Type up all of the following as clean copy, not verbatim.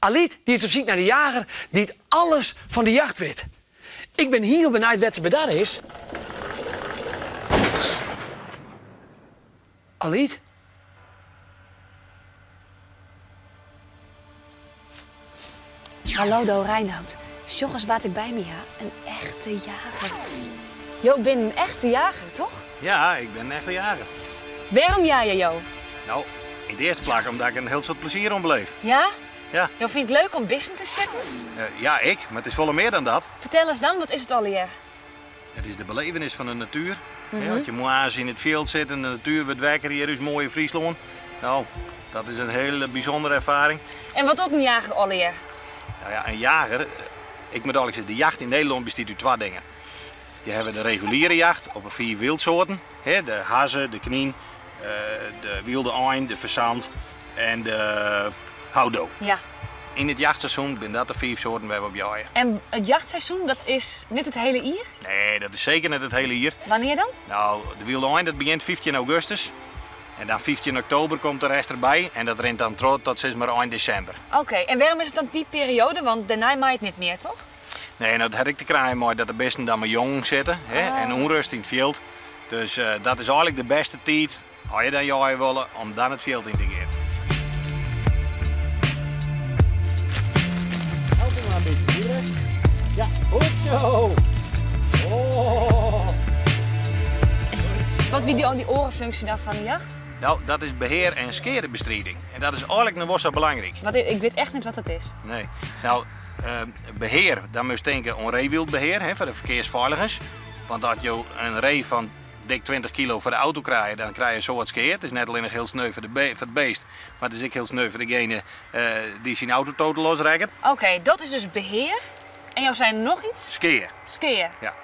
Alyt dy is op syk nei de jager dy't alles fan de jacht wit. Ik bin hiel benijd wêr't se bedarre is. Alyt? Hallo do Reinout, sjoch ris wa't ik by my ha, in echte jager. Jo binne in echte jager, toch? Ja, ik bin in echte jager. Wêrom jeie jo? No, yn it earste plak omdat ik in hiel soad plezier oan beleef. Ja? Ja. Jo fine it leuk om bisten te sjitten? Ja, ik, mar it is folle mear dan dat. Fertel ris dan, wat is it allegear? It is de belevenis fan de natuer. As je moarns yn it fjild sitte en de natuer wurdt wekker hjir ús moaie Fryslân. No, dat is in hiele bysûndere erfaring. En wat docht in jager allegear? No ja, in jager, ik moat earlik sizze, de jacht yn Nederlân bestiet út twa dingen. Je hawwe de reguliere jacht op 'e fiif wyldsoarten, de hazze, de knyn, de wylde ein, de fazant en de houtdo. Ja. Yn it jachtseizoen binne dat de fiif soarten wêr't we op jeie. En it jachtseizoen, dat is net it hiele jier? Nee, dat is seker net it hiele jier. Wannear dan? No, de wylde ein dat begjint 15 augustus en dan 15 oktober komt de rest derby en dat rint dan troch tot sis mar ein desimber. Oké, en wêrom is it dan dy perioade? Want dêrnei mei it net mear, toch? Nee, dat hat ek te krijen mei dat de bisten dan mei jongen sitte hè, en ûnrêst yn it fjild. Dus dat is eigenlik de bêste tiid, as je dan jeie wolle, om dan it fjild yn te gean. Help me maar een beetje hier. Ja, goed zo. Oh. Wat wie dy oare funksje dan fan de jacht? No, dat is behear en skeadebestriding. En dat is eigenlik noch wol sa belangryk. Wat, ik wit echt net wat dat is. Nee. No, behear, dan moatst tinke oan reewyldbehear, hè, foar de ferkearsfeiligens. Want as jo in ree fan dik 20 kilo foar de auto krije, dan krije je in soad skea. It is net allinnich hiel sneu foar it beest, mar it is ek hiel sneu foar degene dy't syn auto total los rekket. Oké, dat is dus behear. En jo seinen noch iets? Skea. Skea. Ja.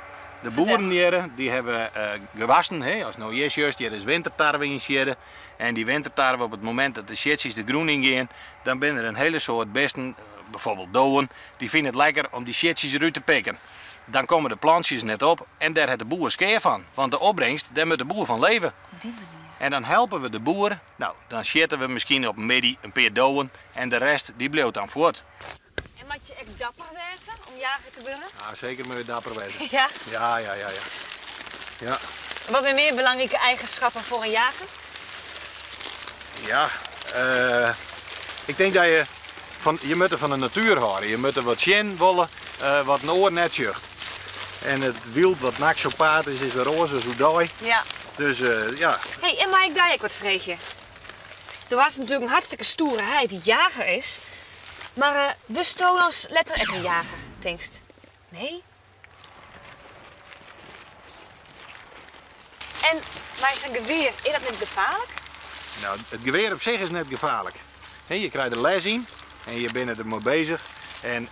De boeren hjir, dy hawwe gewassen, hè, ast no hjir sjochst, hjir is wintertarwe yn siedde. En dy wintertarwe, op it momint dat de siedsjes de grûn yn gean, dan binne der in hiele soad bisten, bijvoorbeeld dowen, dy fine it lekker om dy siedsjes derút te pikken. Dan komme de plantsjes net op en dêr hat de boer skea fan, want de opbringst, dêr moat de boer fan leve. Op dy manier. En dan helpe we de boer, no, dan sjitte we miskien op in middei in pear dowen en de rest dy bliuwt dan fuort. En moat je ek dapper wêze om jager te wurden? Ja, seker moat je dapper wêze. Ja? Ja, ja, ja, ja. Ja. Wat binne mear belangrike eigenschappen foar in jager? Ja, ik tink dat je fan, je moatte fan de natuer hâlde. Je moatte wat sjen wolle wat in oar net sjocht. En it wyld wat nachts op paad is, is wer oars as oerdei. Ja. Dus ja. Hey, en mei ik dy ek wat freegje? Do hast natuerlik in hartstikke stoere heit dy't jager is. Mar wurdsto as letter ek in jager, tinkst? Nee? En mei sa'n gewear, is dat net gefaarlik? No, it gewear op sich is net gefaarlik. Je krije der les yn en je binne der mei bezich. En,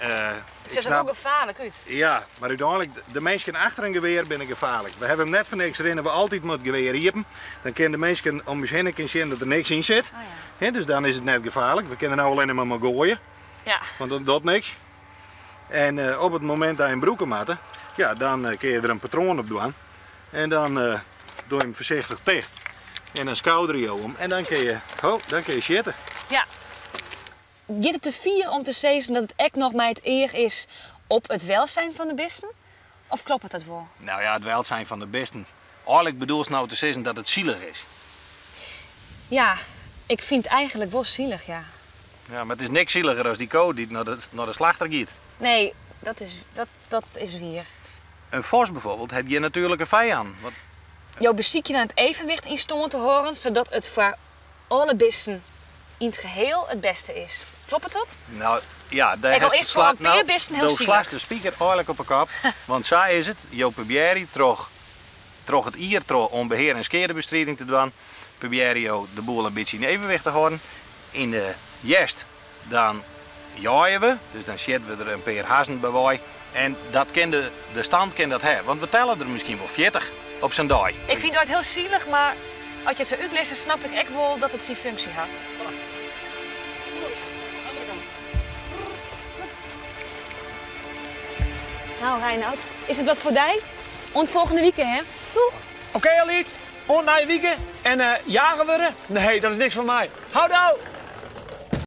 It sjocht der wol gefaarlik út. Ja, mar úteinlik, de minsken achter in gewear binne gefaarlik. We hawwe him net foar niks, rinne we altyd mei it gewear iepen. Dan kinne de minsken om ús hinne kin sjen dat der niks yn sit. Oh ja. Dus dan is it net gefaarlik. We kinne der no allinne mar mei goaie. Ja. Want dat docht niks. En op it momint dat je him brûke moatte, ja, dan kinne je der in patroan op dwaan. En dan doe je him foarsichtich ticht. En dan skouderje jo him en dan kinne je, ho, dan kinne je sjitte. Ja. Giet it te fier om te sizzen dat it ek noch mei it each is op it welsijn fan de bisten? Of kloppet dat wol? No ja, it welsijn fan de bisten. Eigenlik bedoelst no te sizzen dat it sielich is. Ja, ik fyn it eigenlik wol sielich, ja. Ja, mar it is niks sieliger as dy ko dy't nei de slachter giet. Nee, dat is wier. In fos bijvoorbeeld hat gjin natuerlike fijân. Want Jo besykje dan it evenwicht yn stân te hâlden, sadat it foar alle bisten yn it geheel it bêste is. Kloppet dat? No, ja, dêr Ek al hast is it foar in pear no, bisten hiel do sielich. slachst de spiker eigenlik op 'e kop, want sa is it. Jo probearje troch it jier troch oan behear en skeadebestriding te dwaan, probearje jo de boel in bytsje yn evenwicht te hâlden. Yn de hjerst dan jeie we, dus dan sjitte we der in pear hazzen by wei. En dat kin de stand kin dat hawwe, want we telle der miskien wol 40 op sa'n dei. Ik fyn it altyd hiel sielich, mar as je it sa útlizze, snap ik ek wol dat it syn funksje hat. No, Reinout, is it wat foar dy? Oant folgjende wike, hè? Doeg! Oké, Alyt, oant nije wike. En jager wurde? Nee, dat is niks foar my. Houdoe!